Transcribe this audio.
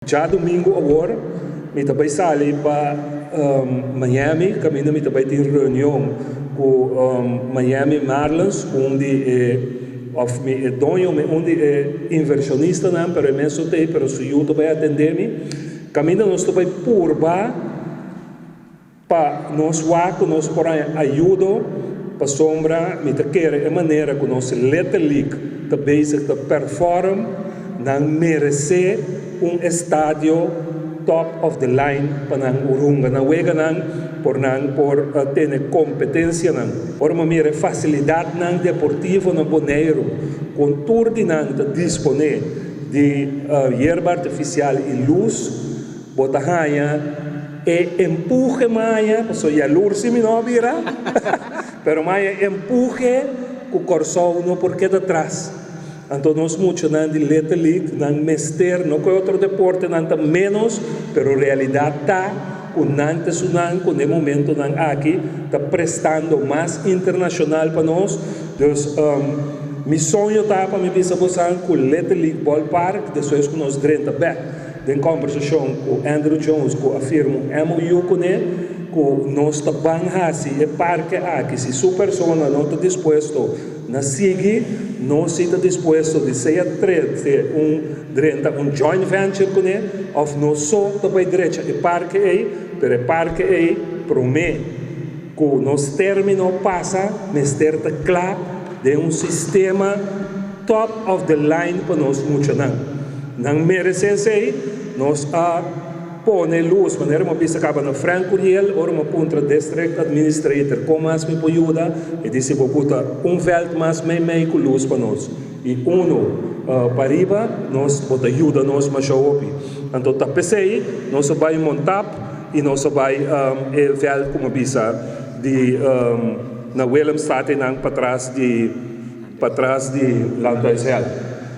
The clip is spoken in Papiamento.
Djadumingu awor mi ta bai sali pa Miami kaminda mi ta bai tin reunion ku Miami Marlins, un di e òf mi e doño mi un di e invershonistanan, pero e mes no ta ei pero su yu ta bai atendé mi, kaminda nos ta bai purba Pa nos wak ku nos por haña ayudo, pasobra mi ta kere e manera ku nos Little League ta bezig ta perform, nan meresé un estadio top of the line pa nan hunga nan weganan, por nan por tene kompetensianan. Ora mi mira e fasilidatnan deportivo na Boneiru, kon tur di nan ta disponé di yerba artifisial i lus, Bo ta haña e empuhe maya, pasobra yalur si mi no a bira, pero maya e empuhe ku Kòrsou no por keda tras. Anto nos muchanan di Little League nan mester, no ku e otro deportenan ta ménos, pero realidat ta ku nan ta esunnan ku na e momentonan aki ta prestando mas internashonal pa nos. Dus mi soño ta pa mi bisa bosan ku Little League Ballpark despues ku nos drenta bèk Den kombersashon ku Andrew Jones ku a firma un MOU kuné ku nos ta ban hasi e parke aki si su persona no ta dispuesto na sigui nos si ta dispuesto di sea trece un drenta un joint venture kuné of nos so ta bai drecha e parke ei pero e parke ei prome ku nos termino pasa mester ta kla den un sistema top of the line pa nos muchanan. Nan merece esey. Nos a pone luz, manera mi a bisa caba na Frank Curiel, ora mi a puntra District Administrator con mas mi por yuda, e dici bo buta un veld mas meimei cu luz pa nos y uno pariba, nos bo ta yuda nos masha hopi. Anto ta pesey nos a bay Montap y nos a bay e veld cu mi a bisa di na Willemstad eynan patras di. Patras di Landhuis Hel.